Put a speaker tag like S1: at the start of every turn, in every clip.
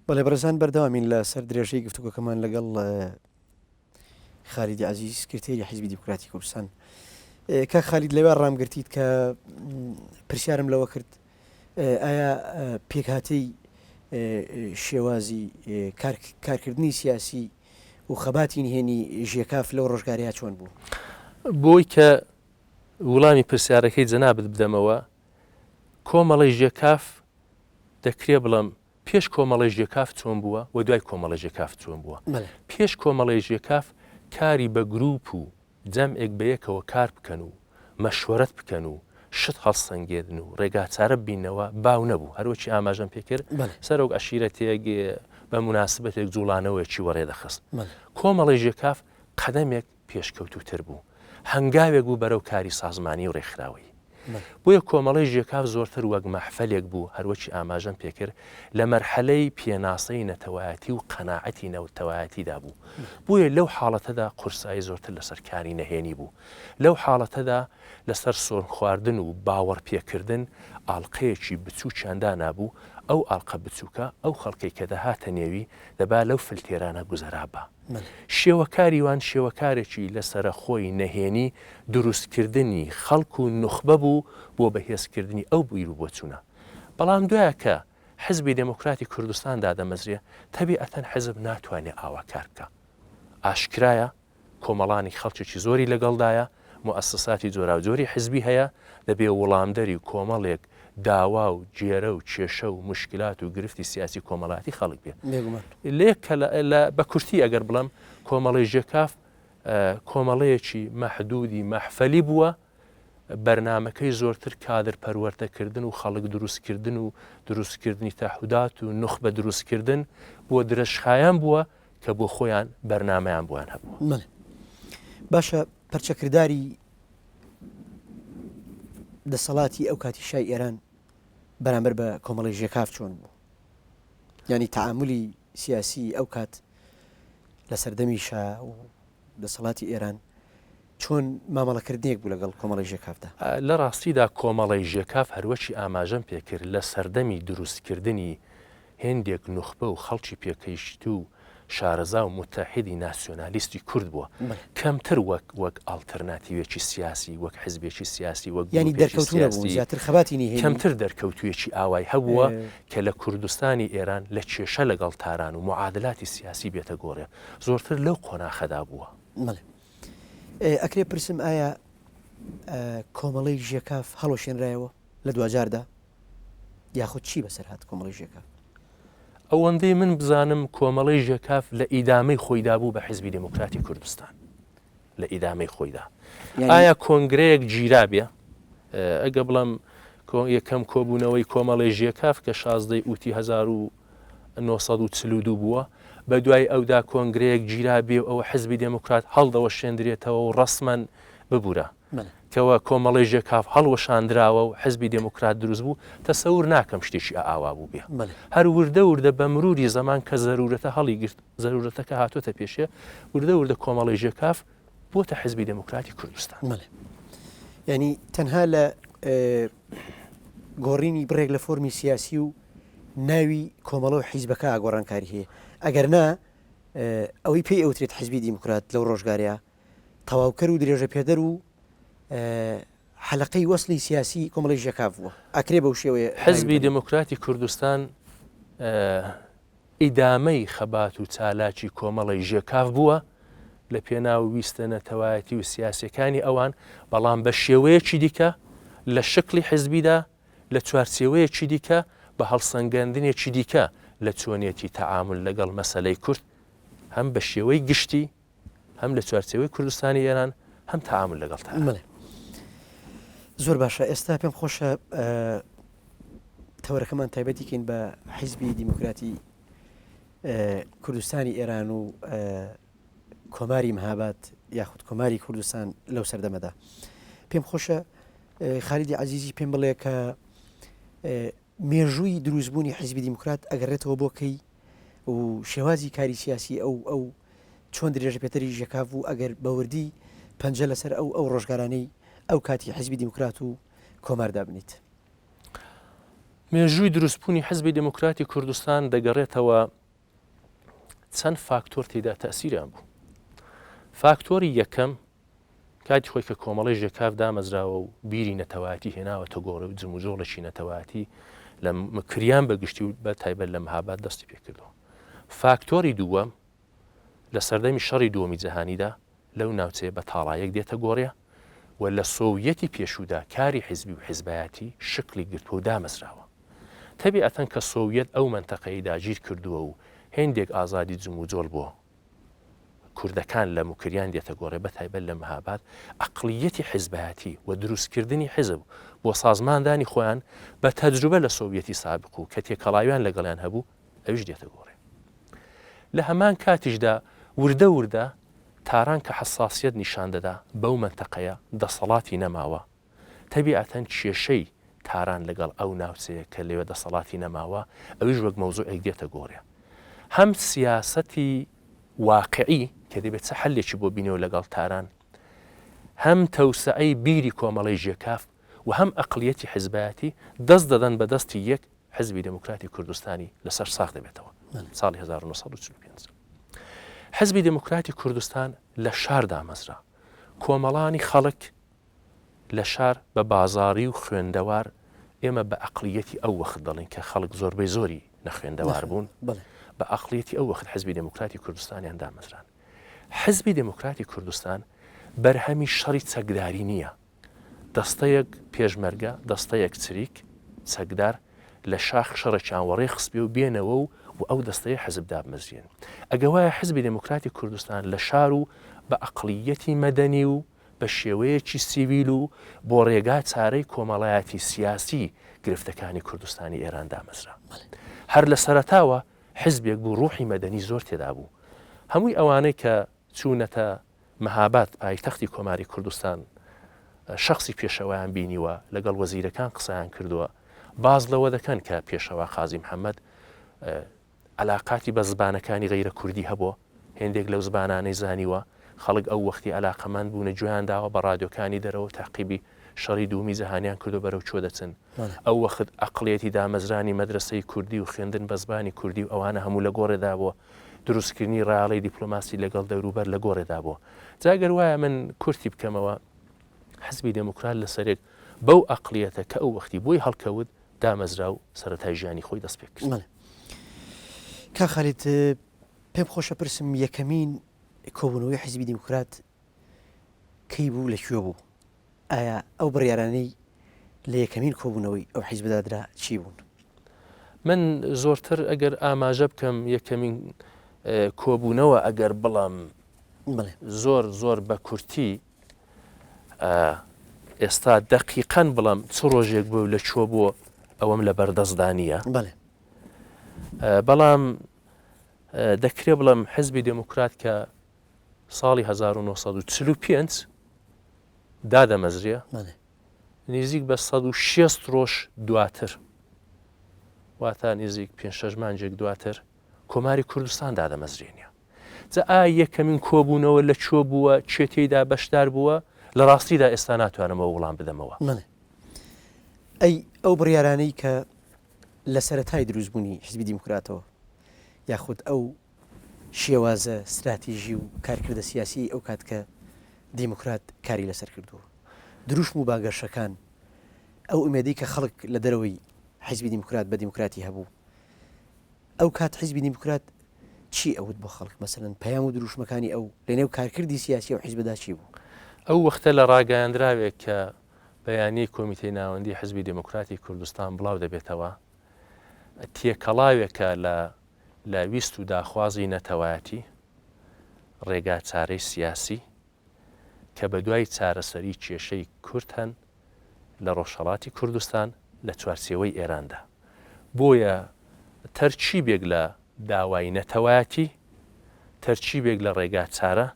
S1: بەڵێ بەڕێزان بەردەوامین لە سەر درێژەی گفتوگۆکەمان لەگەڵ خالیدی عەزیز سکرتێری حیزبی دیموکراتی کوردستان. کاک خالید لەوێ ڕامگرتیت کە پرسیارم لەوە کرد ئایا پێکهاتەی شێوازی کارکردنی سیاسی و خەباتی نهێنی ژێکاف لەو ڕۆژگارەیە چۆن بوو؟
S2: بۆی کە وڵامی پرسیارەکەی جەنابت بدەمەوە کۆمەڵەی ژێکاف دەکرێ بڵێم پێش کۆمەڵەی ژێکاف چۆن بووە و دوای کۆمەڵەی ژێکاف چۆن بووە. پێش کۆمەڵەی ژێکاف کاری بە گروپ و جەمعێک بەیەکەوە کار بکەن و مەشوەرەت بکەن و شت هەڵسەنگێنن و ڕێگاچارە ببیننەوە باو نەبوو. هەروەکی ئاماژەم پێ کرد سەرۆک عەشیرەتێک بە موناسبەتێک جوڵانەوەیەکی وەڕێ دەخست. کۆمەڵەی ژێکاف قەدەمێک پێشکەوتووتر بوو، هەنگاوێک بوو بەرەو کاری سازمانی و ڕێکخراوەیی. بۆیە کۆمەڵەی ژێکاف زۆرتر وەک مەحفەلێک بوو، هەروەکی ئاماژەم پێکرد، لە مەرحەلەی پێناسەی نەتەوایەتی و قەناعەتی نەوتەوایەتیدا بوو. بۆیە لەو حاڵەتەدا قورسایی زۆرتر لەسەر کاری نەهێنی بوو. لەو حاڵەتەدا لەسەر سۆنخواردن و باوەڕپێکردن ئاڵقەیەکی بچووکیان دانابوو، ئەو ئاڵقە بچووکە ئەو خەڵکەی کە دەهاتە نێوی دەبا لەو فلتێرانە گوزەرابا. شێوەکاری وان شێوەکارێکی لەسەرەخۆی نەهێنی دروستکردنی خەڵک و نوخبە بوو بۆ بەهێزکردنی ئەو بیروبۆچوونە. بەڵام دوایە کە حزبی دێموکراتی کوردستان دادەمەزرێ، تەبیعەتەن حزب ناتوانێ ئاوا کار بکا. ئاشکرایە کۆمەڵانی خەڵکێکی زۆری لەگەڵدایە، موئەسەساتی جۆراوجۆری حزبی هەیە، دەبێ وڵامدەری کۆمەڵێک داوا و گێرە و کێشە و موشکلات و گرفتی سیاسی کۆمەڵایەتی خەڵک بێ.
S1: بێگومان.
S2: لێ کە لە لە بە کورتی ئەگەر بڵێم کۆمەڵەی ژێکاف کۆمەڵەیەکی مەحدوودی مەحفەلی بووە، بەرنامەکەی زۆرتر کادر پەروەردەکردن و خەڵک دروستکردن و دروستکردنی تەحودات و نوخبە دروستکردن بووە درێژخایەن بووە کە بۆ خۆیان بەرنامەیان بۆیان هەبووە.
S1: بەڵێ. باشە پەرچەکرداری دەسەڵاتی ئەو کاتی شای ئێران بەرامبەر بە کۆمەڵی ژێکاف چۆن بوو؟ یانی تەعامولی سیاسی ئەو کات لە سەردەمی شا و دەسەڵاتی ئێران چۆن مامەڵەکردنێک بوو لەگەڵ کۆمەڵی ژێکافدا؟
S2: لە ڕاستیدا کۆمەڵەی ژێکاف هەروەکی ئاماژەم پێکرد لە سەردەمی دروستکردنی هێندێک نوخبە و خەڵکی پێکەیشتوو و شارەزا و موتەحیدی ناسیۆنالیستی کورد بووە، کەمتر وەک وەک ئاڵترناتیوێکی سیاسی، وەک حزبێکی سیاسی، وەک
S1: یانی
S2: گرووپێکی
S1: دەرکەوتوو نەبوون،
S2: سیاسی،
S1: زیاتر خەباتی نهێنی.
S2: کەمتر دەرکەوتوویەکی ئاوای هەبووە کە لە کوردستانی ئێران لە کێشە لەگەڵ تاران و موعادلاتی سیاسی بێتە گۆڕێ، زۆرتر لەو قۆناخەدا بووە.
S1: بەڵێ. ئەکرێ پرسم ئایا کۆمەڵەی ژێکاف هەڵوەشێنرایەوە لە دواجاردا؟ یاخود چی بەسەر هات کۆمەڵی ژێکاف؟
S2: ئەوەندەی من بزانم کۆمەڵەی ژێکاف لە ئیدامەی خۆیدا بوو بە حزبی دێموکراتی کوردستان لە ئیدامەی خۆیدا ئایا کۆنگرەیەک گیرا بێ ئەگە بڵم یەکەم کۆبوونەوەی کۆمەڵی ژێکاف کە شازدەی ئوتی 1942 بووە بە دوای ئەودا کۆنگرەیەک گیرا بێ و ئەوە حزبی دێموکرات هەڵدەوەشێندرێتەوە و ڕەسمەن ببورە کەوا کۆمەڵەی ژێکاف هەڵوەشاندراوە و حزبی دێموکرات دروست بوو، تەسەور ناکەم شتێکی ئاوا بووبێ. هەر وردە وردە بە مروری زەمان کە زەرورەتە هەڵیگرت، زەرورەتەکە هاتۆتە پێشێ، وردە وردە کۆمەڵەی ژێکاف بۆتە حزبی دێموکراتی کوردستان.
S1: بەڵێ. یانی تەنها لە گۆڕینی بڕێک لە فۆرمی سیاسی و ناوی کۆمەڵە و حیزبەکە گۆڕانکاری هەیە. ئەگەر نا ئەوەی پێی ئەوترێت حیزبی دیموکرات لەو ڕۆژگارەیە تەواوکەر و درێژەپێدەر و حەلەقەی وەسڵی سیاسی کۆمەڵی ژێکاف بووە. ئەکرێ بەو شێوەیە ناوی
S2: حزبی
S1: بەرین.
S2: دێموکراتی کوردستان ئیدامەی خەبات و چالاکی کۆمەڵەی ژێکاف بووە لە پێناو ویستە نەتەوایەتی و سیاسیەکانی ئەوان، بەڵام بە شێوەیەکی دیکە لە شکڵی حزبیدا لە چوارچێوەیەکی دیکە بە هەڵسەنگاندنێکی دیکە لە چۆنیەتی تەعامول لەگەڵ مەسەلەی کورد هەم بە شێوەی گشتی هەم لە چوارچێوەی کوردستانی ئێران هەم تەعامول لەگەڵ تاران.
S1: بەڵێ زۆر باشە ئێستا پێم خۆشە تەوەرەکەمان تایبەتی کەین بە حیزبی دیموکراتی کوردستانی ئێران و کۆماری مهاباد یاخود کۆماری کوردستان لەو سەردەمەدا پێم خۆشە خالیدی عزیزی پێم بڵێ کە مێژووی دروستبوونی حیزبی دیموکرات ئەگەڕێتەوە بۆ کەی و شێوازی کاری سیاسی ئەو ئەو چۆن درێژەپێدەری ژێکاف بوو ئەگەر بە وردی پەنجە لەسەر ئەو ئەو ڕۆژگارانەی ئەو کاتی حیزبی دیموکرات و کۆمار دابنیت؟
S2: مێژووی دروستبوونی حزبی دێموکراتی کوردستان دەگەڕێتەوە چەند فاکتۆر تێدا تەسیریان بوو. فاکتۆری یەکەم کاتی خۆی کە کۆمەڵی ژێکاف دامەزراوە و بیری نەتەوایەتی هێناوەتە گۆڕێ و جموجۆڵێکی نەتەوایەتی لە مکریان بە گشتی و بە تایبەت لە مهاباد دەستی پێکردەوە. فاکتۆری دووەم لە سەردەمی شەڕی دووەمی جەهانیدا لەو ناوچەیە بە تاڵایەک دێتە گۆڕێ و لە سۆویەتی پێشوودا کاری حیزبی و حیزبایەتی شکڵی گرتووە و دامەزراوە. تەبیعەتەن کە سۆویەت ئەو مەنتەقەی داگیر کردووە و هێندێک ئازادی جموجۆڵ بۆ کوردەکان لە موکریان دێتە گۆڕێ بە تایبەت لە مهاباد ئەقڵیەتی حیزبایەتی و دروستکردنی حیزب بۆ سازماندانی خۆیان بە تەجروبە لە سۆویەتی سابق و کە تێکەڵاویان لەگەڵیان هەبوو ئەویش دێتە گۆڕێ. لە هەمان کاتیشدا وردە وردە تاران کە حەساسیەت نیشان دەدا بەو مەنتەقەیە دەسەڵاتی نەماوە، تەبیعەتەن کێشەی تاران لەگەڵ ئەو ناوچەیە کە لەوێ دەسەڵاتی نەماوە ئەویش وەک مەوزوعێک دێتە گۆڕێ. هەم سیاسەتی واقعی کە دەبێت چ حەلێکی بۆ بینەوە لەگەڵ تاران، هەم تەوسەعەی بیری کۆمەڵەی ژێکاف و هەم ئەقڵیەتی حزبایەتی دەست دەدەن بە دەستی یەک حزبی دێموکراتی کوردستانی لەسەر ساغ دەبێتەوە ساڵی 1945 حزبی دێموکراتی کوردستان لە شار دامەزرا کۆمەڵانی خەڵک لە شار بە بازاری و خوێندەوار ئێمە بە ئەقلیەتی ئەو وەخت دەڵین کە خەڵک زۆربەی زۆری نەخوێندەوار بوون بە ئەقلیەتی ئەو وەخت حزبی دێموکراتی کوردستانیان دامەزران حزبی دێموکراتی کوردستان بەرهەمی شەڕی چەکداری نییە دەستەیەک پێشمەرگە، دەستەیەک چریک، چەکدار، لە شاخ شەڕێکیان وەڕێ خستبێ و بێنەوە و و ئەو دەستەیە حزب دابمەزرێن. ئەگە وایە حزبی دێموکراتی کوردستان لە شار و بە ئەقڵییەتی مەدەنی و بە شێوەیەکی سیویل و بۆ ڕێگا چارەی کۆمەڵایەتی سیاسی گرفتەکانی کوردستانی ئێران دامەزرا. هەر لە سەرەتاوە حزبێک بوو ڕوحی مەدەنی زۆر تێدا بوو. هەمووی ئەوانەی کە چوونەتە مەهاباد پایتەختی کۆماری کوردستان شەخسی پێشەوایان بینیوە، لەگەڵ وەزیرەکان قسەیان کردووە، باس لەوە دەکەن کە پێشەوا قازی محەممەد عەلاقاتی بە زبانەکانی غەیرە کوردی هەبووە، هێندێک لەو زبانانەی زانیوە، خەڵک ئەو وەختی عەلاقەمەند بوونە گوێیان داوە بە ڕادیۆکانی دەرەوە تاقیبی شەڕی دوومی جەهانیان کردو بەرەو کوێ دەچن. ئەو وەخت ئەقڵیەتی دامەزرانی مەدرەسەی کوردی و خوێندن بە زبانی کوردی و ئەوانە هەموو لە گۆڕێدا بووە، دروستکردنی ڕایەڵەی دیپلۆماسی لەگەڵ دەوروبەر لە گۆڕێدا بووە. جا گەر وایە من کورتی بکەمەوە، حزبی دێموکرات لە سەرێک بەو ئەقڵیەتە کە ئەو وەختی بۆی هەڵکەوت دامەزرا و سەرەتای ژیانی خۆی دەست پێ کرد.
S1: بەڵێ. کاک خالید پێم خۆشە پرسم یەکەمین کۆبوونەوەی حیزبی دیموکرات کەی بوو لە کوێ بوو؟ ئایا ئەو بڕیارانەی لە یەکەمین کۆبوونەوەی ئەو حیزبەدا درا چی بوون؟
S2: من زۆرتر ئەگەر ئاماژە بکەم یەکەمین کۆبوونەوە ئەگەر بڵام زۆر زۆر بە کورتی ئێستا دەقیقەن بڵم چ ڕۆژێک بوو لە چۆ بووە ئەوەم لە بەردەستدا نییە بەڵام دەکرێ بڵم حزبی دێموکرات کە ساڵی 1945 دادەمەزرێ نزیک بە 160 ڕۆژ دواتر واتە نزیک پێ شەش مانجێک دواتر کۆماری کوردستان دادەمەزرێنە جا ئا یەکەمین کۆبوونەوە لە کوێ بووە کێ تێیدا بەشدار بووە لە ڕاستیدا ئێستا ناتوانم ئەو وڵام بدەمەوە.
S1: بەڵێ ئەی ئەو بڕیارانەی کە لە سەرەتای دروستبوونی حیزبی دیموکراتەوە یاخود ئەو شێوازە ستراتیژی و کارکردە سیاسیەی ئەو کات کە دیموکرات کاری لەسەر کردووە دروشم و بانگەشەکان ئەو ئومێدەی کە خەڵک لە دەرەوەی حیزبی دیموکرات بە دیموکراتی هەبوو ئەو کات حیزبی دیموکرات چی ئەوت بۆ خەڵک مەسەلەن پەیام و دروشمەکانی ئەو لەنێو کارکردی سیاسی ئەو حیزبەدا چی بوو؟
S2: ئەو وەختە لە ڕاگەیاندراوێک کە بەیانیەی کۆمیتەی ناوەندی حیزبی دێموکراتی کوردستان بڵاو دەبێتەوە تێکەڵاوێکە لە لە ویست و داخوازی نەتەوایەتی، ڕێگاچارەی سیاسی، کە بەدوای چارەسەری کێشەی کورد هەن لە ڕۆژهەڵاتی کوردستان لە چوارچێوەی ئێراندا. بۆیە تەرکیبێک لە داوای نەتەوایەتی، تەرکیبێک لە ڕێگاچارە،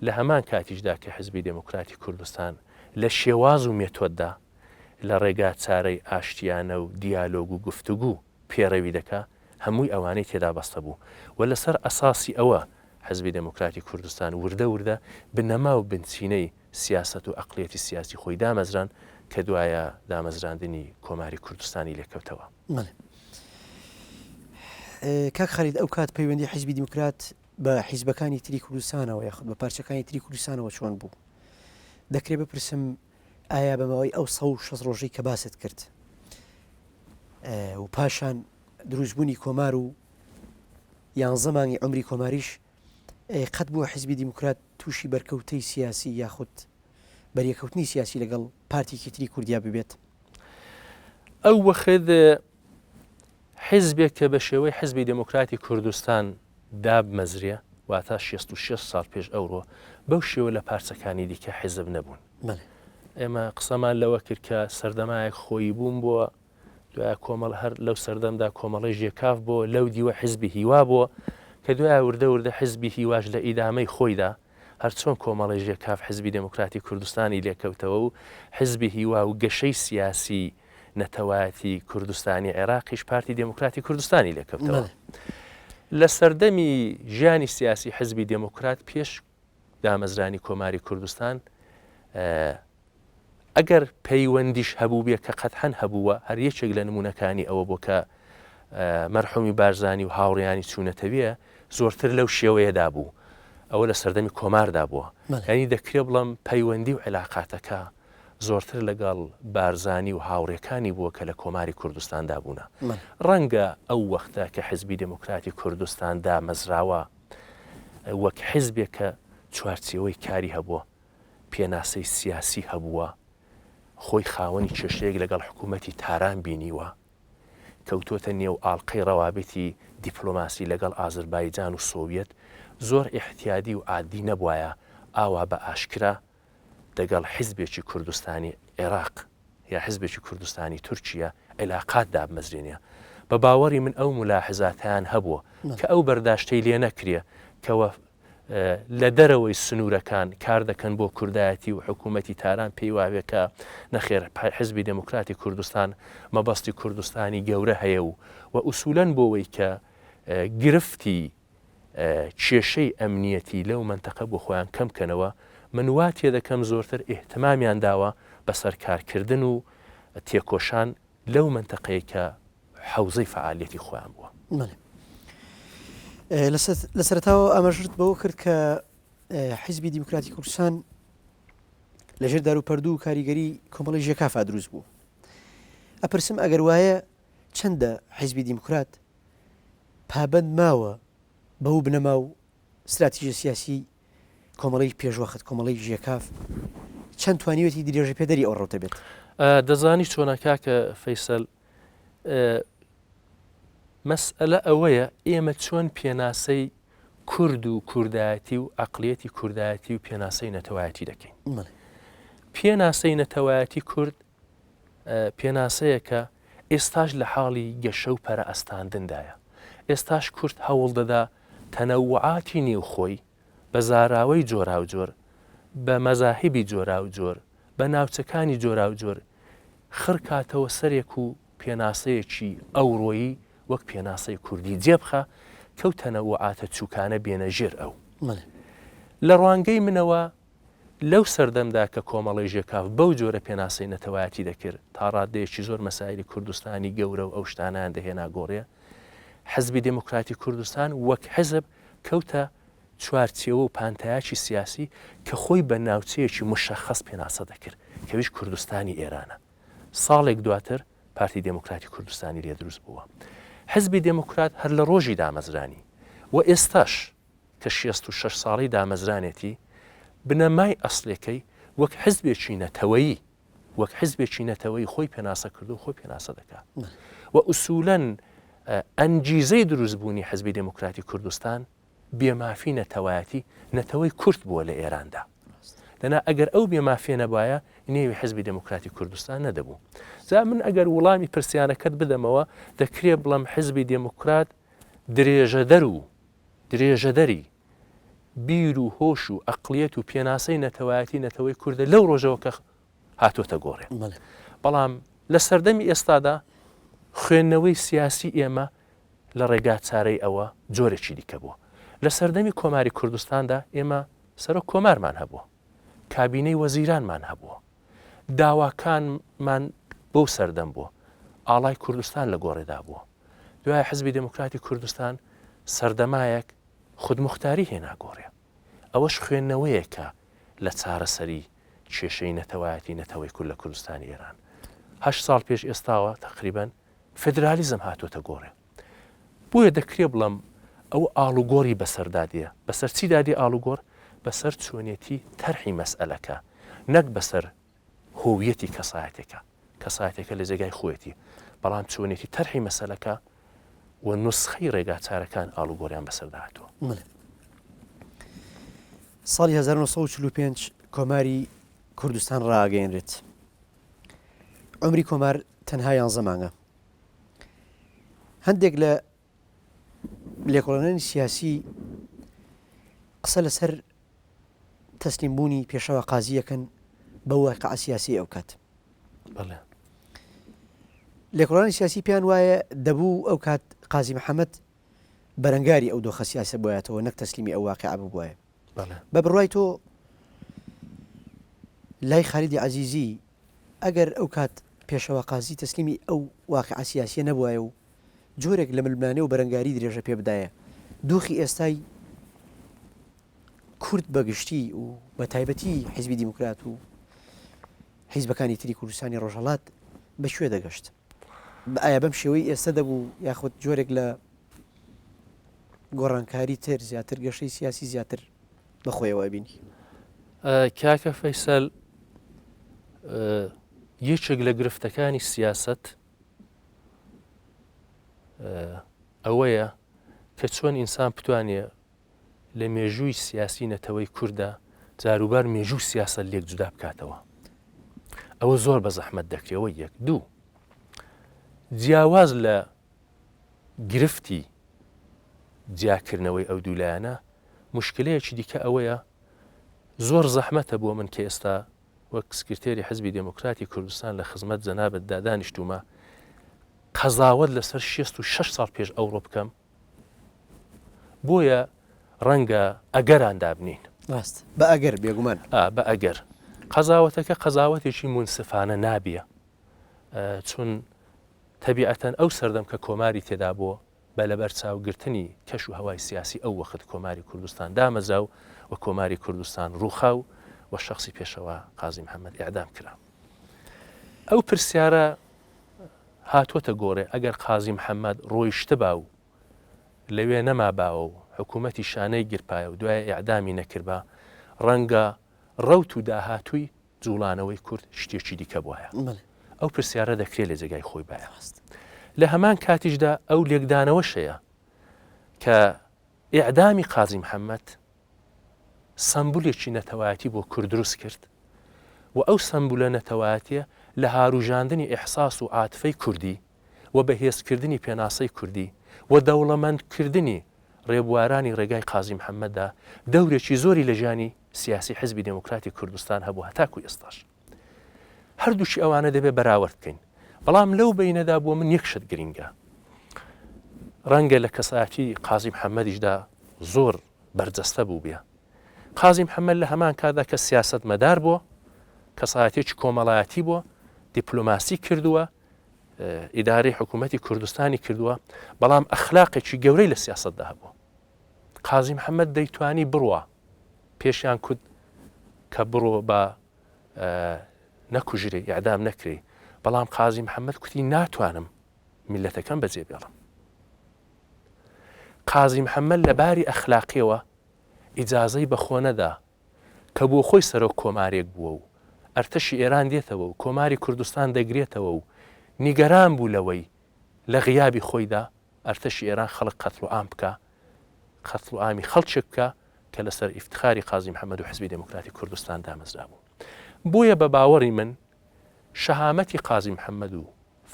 S2: لە هەمان کاتیشدا کە حزبی دێموکراتی کوردستان لە شێواز و مێتۆددا لە ڕێگاچارەی ئاشتیانە و دیالۆگ و گفتوگو پێڕەوی دەکا، هەمووی ئەوانەی تێدا بەستە بوو و لەسەر ئەساسی ئەوە حزبی دێموکراتی کوردستان وردە وردە بنەما و بنچینەی سیاسەت و ئەقڵیەتی سیاسی خۆی دامەزران کە دوایە دامەزراندنی کۆماری کوردستانی لێکەوتەوە.
S1: بەڵێ. کاک خالید ئەو کات پەیوەندی حیزبی دیموکرات بە حیزبەکانی تری کوردستانەوە یاخود بە پارچەکانی تری کوردستانەوە چۆن بوو؟ دەکرێ بپرسم ئایا بە ماوەی ئەو 160 ڕۆژەی کە باست کرد و پاشان دروستبوونی کۆمار و یانزە مانگی عمری کۆماریش قەت بووە حیزبی دیموکرات تووشی بەرکەوتەی سیاسی یاخود بەریەکەوتنی سیاسی لەگەڵ پارتێکی تری کوردیا ببێت؟
S2: ئەو وەخت حیزبێک کە بە شێوەی حیزبی دێموکراتی کوردستان دابمەزرێ، واتە 66 ساڵ پێش ئەوڕۆ، بەو شێوە لە پارچەکانی دیکە حیزب نەبوون. ئێمە قسەمان لەوە کرد کە سەردەمایەک خۆیی بوون بووە، دوای کۆمەڵ هەر لەو سەردەمدا کۆمەڵەی ژێکاف بۆ لەو دیوە حیزبی هیوا بووە کە دوای وردە وردە حیزبی هیواش لە ئیدامەی خۆیدا هەرچۆن کۆمەڵەی ژێکاف حیزبی دێموکراتی کوردستانی لێکەوتەوە و حیزبی هیوا و گەشەی سیاسی نەتەوایەتی کوردستانی عێراقیش پارتی دێموکراتی کوردستانی لێکەوتەوە. لە سەردەمی ژیانی سیاسی حیزبی دێموکرات پێش دامەزرانی کۆماری کوردستان ئەگەر پەیوەندیش هەبووبێ کە قەتحەن هەبووە، هەر یەکێک لە نموونەکانی ئەوە بووە کە مەرحومی بارزانی و هاوڕێیانی چوونەتەوێ، زۆرتر لەو شێوەیەدا بوو. ئەوە لە سەردەمی کۆماردا بووە. یانی دەکرێ بڵێم پەیوەندی و عیلاقاتەکە زۆرتر لەگەڵ بارزانی و هاوڕێکانی بووە کە لە کۆماری کوردستاندا بوونە. ڕەنگە ئەو وەختە کە حیزبی دێموکراتی کوردستان دامەزراوە وەک حیزبێک کە چوارچێوەی کاری هەبووە، پێناسەی سیاسی هەبووە، خۆی خاوەنی کێشەیەک لەگەڵ حکوومەتی تاران بینیوە، کەوتۆتە نێو ئاڵقەی ڕەوابیتی دیپلۆماسی لەگەڵ ئازربایجان و سۆویەت، زۆر ئیحتیادی و عادی نەبوایە ئاوا بە ئاشکرا دەگەڵ حیزبێکی کوردستانی عێراق یا حیزبێکی کوردستانی تورکیە عیلاقات دابمەزرێنێ. بە باوەڕی من ئەو مولاحزاتەیان هەبووە کە ئەو بەرداشتەی لێ نەکرێ کە لە دەرەوەی سنوورەکان کار دەکەن بۆ کوردایەتی و حکوومەتی تاران پێی وابێ کە نەخێر حزبی دێموکراتی کوردستان مەبەستی کوردستانی گەورە هەیە و و ئوسوولەن بۆوەی کە گرفتی کێشەی ئەمنیەتی لەو مەنتەقە بۆ خۆیان کەم کەنەوە من وا تێدەکەم زۆرتر ئیهتمامیان داوە بە سەرکارکردن و تێکۆشان لەو مەنتەقەیە کە حەوزەی فەعالیەتی خۆیان بووە.
S1: بەڵێ. لە سەرەتاوە ئاماژەت بەوە کرد کە حیزبی دیموکراتی کوردستان لەژێر داروپەردوو و کاریگەری کۆمەڵی ژێکافا دروست بوو. ئەپرسم ئەگەر وایە چەندە حیزبی دیموکرات پابەند ماوە بەو بنەما و ستراتیژە سیاسی کۆمەڵەی پێشوەخت، کۆمەڵەی ژێکاف چەند توانیوێتی درێژەپێدەری ئەو ڕەوتە بێت؟
S2: دەزانی چۆنە کاکە فەیسەل، مەسئەلە ئەوەیە ئێمە چۆن پێناسەی کورد و کوردایەتی و عەقڵیەتی کوردایەتی و پێناسەی نەتەوایەتی دەکەین. پێناسەی نەتەوایەتی کورد پێناسەیەکە ئێستاش لە حاڵی گەشە و پەرە ئەستاندندایە. ئێستاش کورد هەوڵ دەدا تەنەوعاتی نێو خۆی بە زاراوەی جۆراوجۆر، بە مەزاهیبی جۆراوجۆر، بە ناوچەکانی جۆراوجۆر خڕ کاتەوە سەرێک و پێناسەیەکی ئەوڕۆیی وەک پێناسەی کوردی جێ بخا کەو تەنەوعاتە چووکانە بێنە ژێر ئەو. لە ڕوانگەی منەوە لەو سەردەمدا کە کۆمەڵەی ژێکاف بەو جۆرە پێناسەی نەتەوایەتی دەکرد، تا ڕاددەیەکی زۆر مەسایلی کوردستانی گەورە و ئەو شتانەیان دەهێنا گۆڕێ، حزبی دێموکراتی کوردستان وەک حزب کەوتە چوارچێوە و پانتایەکی سیاسی کە خۆی بە ناوچەیەکی مشەخەس پێناسە دەکرد کە ئەویش کوردستانی ئێرانە. ساڵێک دواتر پارتی دێموکراتی کوردستانی لێ دروست بووە. حزبی دێموکرات هەر لە ڕۆژی دامەزرانی و ئێستاش کە 66 ساڵەی دامەزرانێتی، بنەمای ئەسڵیەکەی وەک حزبێکی نەتەوەیی، وەک حزبێکی نەتەوەیی خۆی پێناسە کردو خۆی پێناسە دەکا و ئوسولەن ئەنگیزەی دروستبوونی حزبی دێموکراتی کوردستان بێمافی نەتەوایەتی نەتەوەی کورد بووە لە ئێراندا. دەنا ئەگەر ئەو بێمافیە نەبایە نێوی حزبی دێموکراتی کوردستان نەدەبوو. جا من ئەگەر وڵامی پرسیارەکەت بدەمەوە دەکرێ بڵێم حزبی دێموکرات درێژەدەر و درێژەدەری بیر و هۆش و ئەقڵیەت و پێناسەی نەتەوایەتی نەتەوەی کوردە لەو ڕۆژەوە کە هاتۆتە گۆڕێ. بەڵام لە سەردەمی ئێستادا خوێندنەوەی سیاسی ئێمە لە ڕێگا چارەی ئەوە جۆرێکی دیکە بووە. لە سەردەمی کۆماری کوردستاندا ئێمە سەرۆک کۆمارمان هەبووە، کابینەی وەزیرانمان هەبووە. داواکانمان بەو سەردەم بووە. ئاڵای کوردستان لە گۆڕێدا بووە. دوای حزبی دێموکراتی کوردستان سەردەمایەک خودموختاری هێنا گۆڕێ. ئەوەش خوێندنەوەیەکە لە چارەسەری کێشەی نەتەوایەتی نەتەوەی کورد لە کوردستانی ئێران. هەشت ساڵ پێش ئێستاوە تەقریبەن فێدرالیزم هاتۆتە گۆڕێ. بۆیە دەکرێ بڵێم ئەوە ئاڵوگۆڕی بەسەردا دێ. بەسەر چیدا دێ ئاڵوگۆڕ؟ بەسەر چۆنێتی تەرحی مەسئەلەکە، نەک بەسەر هۆویەتی کەسایەتێکە. کەسایەتێکە لە جێگای خۆیەتی، بەڵام چۆنێتی تەرحی مەسەلەکە و نوسخەی ڕێگاچارەکان ئاڵوگۆڕیان بەسەردا هاتووە.
S1: بەڵێ. ساڵی 1945 کۆماری کوردستان ڕاگەیەنرێت. عومری کۆمار تەنها یانزە مانگە. هەندێک لە لێکۆڵەرانی سیاسی قسە لەسەر تەسلیم بوونی پێشەوا قازی یەکەن بە واقع سیاسی ئەو کات.
S2: بەڵێ.
S1: لێکۆڵانی سیاسی پێیان وایە دەبوو ئەو کات قازی محەممەد بەرەنگاری ئەو دۆخە سیاسە بوایەتەوە نەک تەسلیمی ئەو واقع ببوایە. بە بڕوای تۆ لای خالیدی عەزیزی ئەگەر ئەو کات پێشەوا قازی تەسلیمی ئەو واقعە سیاسیە نەبوایە و جۆرێک لە ململانێ و بەرەنگاری درێژە پێ بدایە دۆخی ئێستای کورد بە گشتی و بە تایبەتی حیزبی دیموکرات و حیزبەکانی تری کوردستانی ڕۆژهەڵات بە کوێ دەگەشت؟ ئایا بەم شێوەی ئێستا دەبوو یاخود جۆرێک لە گۆڕانکاری تر زیاتر گەشەی سیاسی زیاتر بە خۆیەوە ئەبینی؟
S2: کاکە فەیسەل یەکێک لە گرفتەکانی سیاسەت ئەوەیە کە چۆن ئینسان بتوانێ لە مێژووی سیاسی نەتەوەی کووردا جاروبار مێژوو سیاسەت لێک جودا بکاتەوە ئەوە زۆر بە زەحمەت دەکرێەوە یەک دوو جیاواز لە گرفتی جیاکردنەوەی ئەو دوو لایەنە، موشکلەیەکی دیکە ئەوەیە زۆر زەحمەتە بۆ من کە ئێستا وەک سکرتێری حزبی دێموکراتی کوردستان لە خزمەت جەنابتدا دانیشتوومە قەزاوەت لەسەر 66 ساڵ پێش ئەوڕۆ بکەم بۆیە ڕەنگە ئەگەران دابنین
S1: ڕاست بە ئەگەر بێگومان
S2: بە ئەگەر قەزاوەتەکە قەزاوەتێکی مونسفانە نابیە چون تەبیعەتەن ئەو سەردەم کە کۆماری تێدا بۆ بە لەبەرچاو گرتنی کەش و هەوای سیاسی ئەو وەخت کۆماری کوردستان دامەزرا و و کۆماری کوردستان ڕووخا و و شەخسی پێشەوا قازی محەممەد ئێعدام کرا. ئەو پرسیارە هاتووەتە گۆڕێ ئەگەر قازی محەممەد ڕۆیشتبا و لەوێ نەماباوە و حکوومەتی شانەی گرپایە و دوای ئێعدامی نەکردبا ڕەنگە ڕەوت و داهاتووی جوڵانەوەی کورد شتێکی دیکە بوایە. ئەو پرسیارە دەکرێت لە جێگای خۆی بایە. لە هەمان کاتیشدا ئەو لێکدانەوەش هەیە کە ئیعدامی قازی محەممەد سەمبولێکی نەتەوایەتی بۆ کورد دروست کرد و ئەو سەمبولە نەتەوایەتیە لە هاروژاندنی ئیحساس و عاتفەی کوردی و بەهێزکردنی پێناسەی کوردی و دەوڵەمەندکردنی ڕێبوارانی ڕێگای قازی محەممەددا دەورێکی زۆری لە ژیانی سیاسی حزبی دێموکراتی کوردستان هەبوو هەتاکو ئێستاش. هەردووکی ئەوانە دەبێ بەراوەرد بکەین. بەڵام لەو بەینەدا بۆ من یەک شت گرینگە. ڕەنگە لە کەسایەتی قازی محەممەدیشدا زۆر بەرجەستە بووبێ. قازی محەممەد لە هەمان کاتدا کە سیاسەتمەدار بووە، کەسایەتێکی کۆمەڵایەتی بووە، دیپلۆماسی کردووە، ئیدارەی حکوومەتی کوردستانی کردووە، بەڵام ئەخلاقێکی گەورەی لە سیاسەتدا هەبووە. قازی محەممەد دەیتوانی بڕوا پێشیان کوت کە بڕۆ بە نەکوژرێ ئیعدام نەکرێ بەڵام قازی محەممەد کوتی ناتوانم میلەتەکەم بەجێ بێڵم قازی محەممەد لە باری ئەخلاقیەوە ئیجازەی بەخۆ نەدا کە بۆ خۆی سەرۆک کۆمارێک بووە و ئەرتەشی ئێران دێتەوە و کۆماری کوردستان دەگرێتەوە و نیگەران بوو لەوەی لە غیابی خۆیدا ئەرتەشی ئێران خەڵک قەتڵ و عام بکا، قەتڵ و عامی خەڵکێک بکا کە لەسەر ئیفتخاری قازی محەمەد و حزبی دێموکراتی کوردستان دامەزرابوو. بۆیە بە باوەڕی من شەهامەتی قازی محەمەد و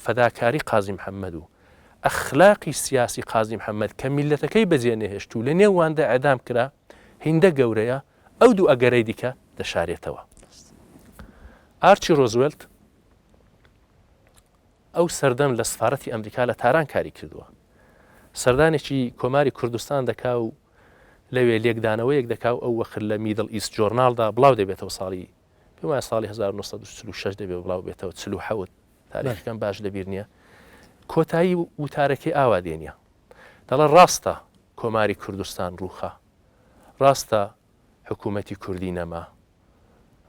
S2: فەداکاری قازی محەمەد و ئەخلاقی سیاسی قازی محەمەد کە میللەتەکەی بەجێ نەهێشت و لە نێواندا ئێعدام کرا هیندە گەورەیە ئەو دوو ئەگەرەی دیکە دەشارێتەوە. ئارچی ڕۆزوێلت ئەو سەردەم لە سفارەتی ئەمریکا لە تاران کاری کردووە. سەردانێکی کۆماری کوردستان دەکا و لەوێ لێکدانەوەیەک دەکا و ئەو وەخت لە میدڵ ئیست جۆرناڵدا بڵاو دەبێتەوە ساڵی پێم وایە ساڵی 1946 دەبێ بڵاو بێتەوە 47 تاریخەکەم باش لەبیر نییە کۆتایی وتارەکەی ئاوا دێنیە دەڵێ ڕاستە کۆماری کوردستان ڕووخا ڕاستە حکوومەتی کوردی نەما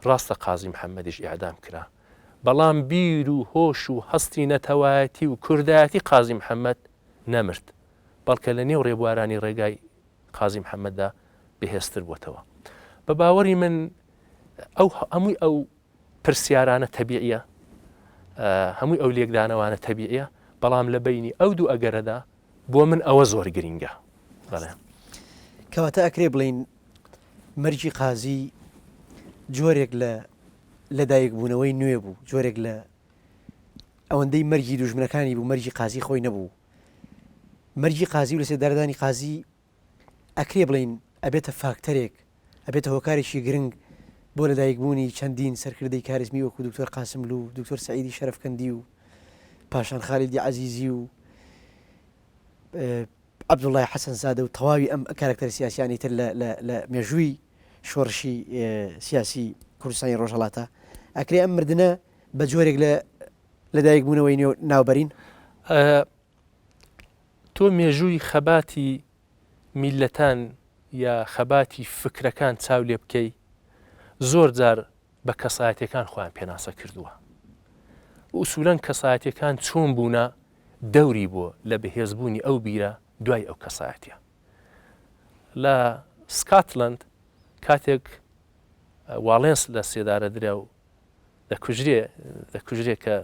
S2: ڕاستە قازی محەممەدیش ئیعدام کرا بەڵام بیر و هۆش و هەستی نەتەوایەتی و کوردایەتی قازی محەممەد نەمرد بەڵکە لە نێو ڕێبوارانی ڕێگای قازی محەممەددا بەهێزتر بۆتەوە. بە باوەڕی من ئەو هەمووی ئەو پرسیارانە تەبیعیە، هەمووی ئەو لێکدانەوانە تەبیعیە، بەڵام لە بەینی ئەو دوو ئەگەرەدا بۆ من ئەوە زۆر گرینگە. بەڵێ.
S1: کەواتە ئەکرێ بڵێین مەرگی قازی جۆرێک لە لەدایکبوونەوەی نوێ بوو، جۆرێک لە ئەوەندەی مەرگی دوژمنەکانی بوو مەرگی قازی خۆی نەبوو. مەرگی قازی و لەسێدارەدانی قازی ئەکرێ بڵێین ئەبێتە فاکتەرێک، ئەبێتە هۆکارێکی گرنگ بۆ لەدایکبوونی چەندین سەرکردەی کاریزمی وەکو دکتۆر قاسملوو، دکتۆر سەعیدی شەرەفکەندی و پاشان خالیدی عەزیزی و عەبدوڵای حەسەنزادە و تەواوی ئەم کارەکتەرە سیاسیانەی تر لە مێژووی شۆڕشی سیاسی کوردستانی ڕۆژهەڵاتە. ئەکرێ ئەم مردنە بە جۆرێک لە لەدایکبوونەوەی نوێ ناوبەرین؟
S2: تۆ مێژووی خەباتی میللەتان یا خەباتی فکرەکان چاو لێ بکەی زۆر جار بە کەسایەتەکان خۆیان پێناسە کردووە ئوسولەن کەسایەتەکان چۆن بوونە دەوری بۆ لە بەهێزبوونی ئەو بیرە دوای ئەو کەسایەتە لە سکاتلند کاتێک واڵێنس لە سێدارە درا و دەکوژرێ دەکوژرێ کە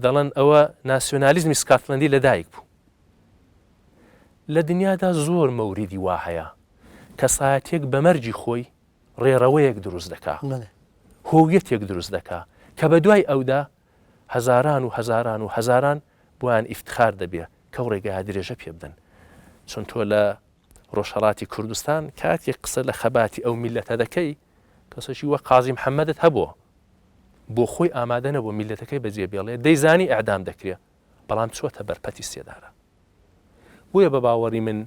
S2: دەڵێن ئەوە ناسیۆنالیزمی سکاتلندی لەدایک بوو لە دنیادا زۆر مەوریدی وا هەیە کەسایەتێک بە مەرجی خۆی ڕێڕەوەیەک دروست دەکا هۆویەتێک دروست دەکا کە بە دوای ئەودا هەزاران و هەزاران و هەزاران بۆیان ئیفتخار دەبێ کەو ڕێگا درێژە پێ بدەن چون تۆ لە ڕۆژهڵاتی کوردستان کاتێک قسە لە خەباتی ئەو میلەتە دەکەی کەسێکی وەک قازی محەممەدت هەبوو بۆ خۆی ئامادە نەبوو میلەتەکەی بەجێ بێڵێ دەیزانی ئەعدام دەکرێ بەڵام چۆتە بەرپەتی سێدارە بۆیە بە باوەڕی من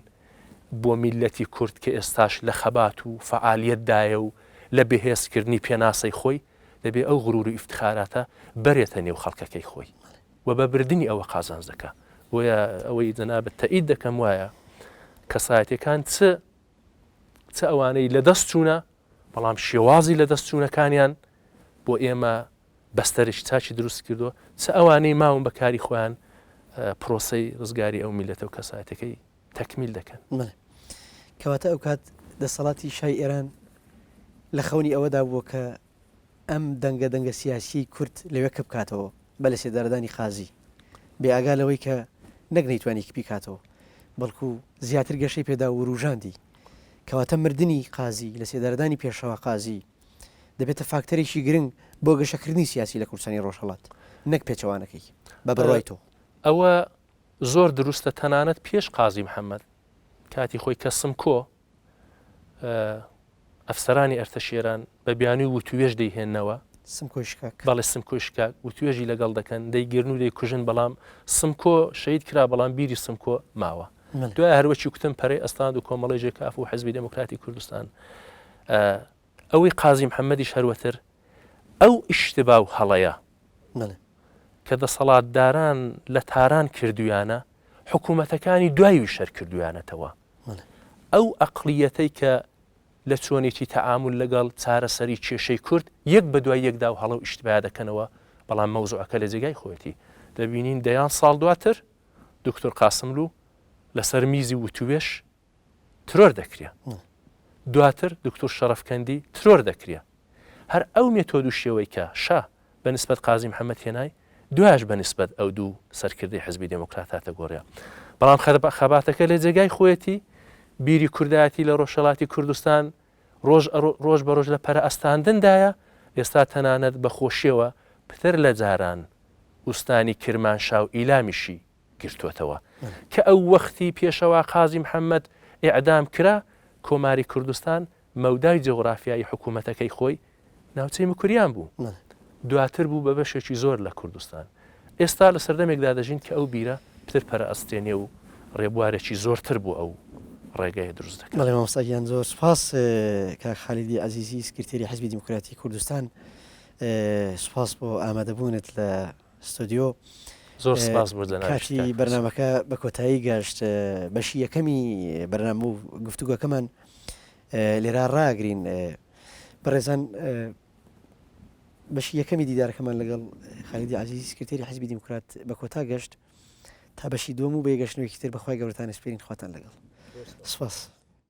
S2: بۆ میلەتی کورد کە ئێستاش لە خەبات و فەعالیەتدایە و لە بەهێزکردنی پێناسەی خۆی دەبێ ئەو غرور و ئیفتخاراتە بەرێتە نێو خەڵکەکەی خۆی و بە بردنی ئەوە قازانج دەکا بۆیە ئەوەی جەنابت تەئید دەکەم وایە کەسایەتەکان چ چ ئەوانەی لەدەست چوونە، بەڵام شێوازی لەدەست چوونەکانیان بۆ ئێمە بەستەرێکی چاکی دروست کردووە، چ ئەوانەی ماون بە کاری خۆیان پرۆسەی ڕزگاری ئەو میللەتە و کەسایەتەکەی تەکمیل دەکەن.
S1: بەڵێ. کەواتە ئەوکات دەسەڵاتی شای ئێران لە خەونی ئەوەدا بووە کە ئەم دەنگە دەنگە سیاسیەی کورد لەوێ کپ کاتەوە بە لەسێدارەدانی قازی، بێ ئاگا لەوەی کە نەک نەیتوانی کپی کاتەوە بەڵکو زیاتر گەشەی پێدا و وروژاندی. کەواتە مردنی قازی، لەسێدارەدانی پێشەوا قازی دەبێتە فاکتەرێکی گرنگ بۆ گەشەکردنی سیاسی لە کوردستانی ڕۆژهەڵات نەک پێچەوانەکەی. بە بڕوای تۆ؟
S2: ئەوە زۆر دروستە تەنانەت پێش قازی محەمەد کاتی خۆی کە سمکۆ ئەفسەرانی ئەرتەشی ئێران بە بیانووی وتوێژ دەیهێننەوە.
S1: سمکۆی شکاک.
S2: بەڵێ سمکۆی شکاک وتوێژی لەگەڵ دەکەن، دەیگرن و دەیکوژن، بەڵام سمکۆ شەهید کرا، بەڵام بیری سمکۆ ماوە. دوای هەروەکی کوتم پەرەی ئەستاند و کۆمەڵەی ژێکاف و حزبی دێموکراتی کوردستان. ئەوەی قازی محەممەدیش هەروەتر ئەو ئیشتبا و هەڵەیە کە دەسەڵاتداران لە تاران کردویانە، حکوومەتەکانی دوای ویش هەر کردویانەتەوە. ئەو ئەقڵیەتەی کە لە چۆنێتی تەعامول لەگەڵ چارەسەری کێشەی کورد یەک بە دوای یەکدا و هەڵە و ئیشتبا دەکەنەوە، بەڵام مەوزوعەکە لە جێگای خۆیەتی. دەبینین دەیان ساڵ دواتر دکتۆر قاسملوو لەسەر میزی وتوێژ ترۆر دەکرێ. دواتر دکتۆر شەڕەفکەندی ترۆر دەکرێ. هەر ئەو مێتۆد و شێوەی کە شا بە نیسبەت قازی محەمەد هێنای، دوایش بە نیسبەت ئەو دوو سەرکردەی حزبی دێموکرات هاتە گۆڕێ. بەڵام خەباتەکە لە جێگای خۆیەتی، بیری کوردایەتی لە ڕۆژهەڵاتی کوردستان ڕۆژ ڕۆژ بە ڕۆژ لە پەرە ئەستاندندایە، ئێستا تەنانەت بە خۆشیەوە پتر لە جاران ئوستانی کرمانشا و ئیلامیشی گرتۆتەوە کە ئەو وەختی پێشەوا قازی محەمەد ئێعدام کرا، کۆماری کوردستان مەودای جوغرافیایی حکوومەتەکەی خۆی ناوچەی مکوریان بوو. دواتر بوو بە بەشێکی زۆر لە کوردستان. ئێستا لە سەردەمێکدا دەژین کە ئەو بیرە پتر پەرە ئەستێنێ و ڕێبوارێکی زۆرتر بۆ ئەو ڕێگەیە دروست دەکات.
S1: بەڵێ مامۆستا گیان زۆر سوپاس کاک خالیدی عەزیزی سکرتێری حزبی دیموکراتی کوردستان سوپاس بۆ ئامادەبوونت لە ستۆدیۆ.
S2: زۆر سپاس بۆ جەنابیشت
S1: کاتی
S2: کاک حوسێن.
S1: بەرنامەکە بە کۆتایی گەشت بەشی یەکەمی بەرنامە و گفتوگۆکەمان لێرا ڕاگرین بەڕێزان بەشی یەکەمی دیدارەکەمان لەگەڵ خالیدی عەزیزی سکرتێری حزبی دیموکرات بە کۆتا گەشت تا بەشی دووەم و بەیەگەشتنەوەیەکی تر بەخوای گەورەتان ئەسپێرین خواتان لەگەڵ سپاس.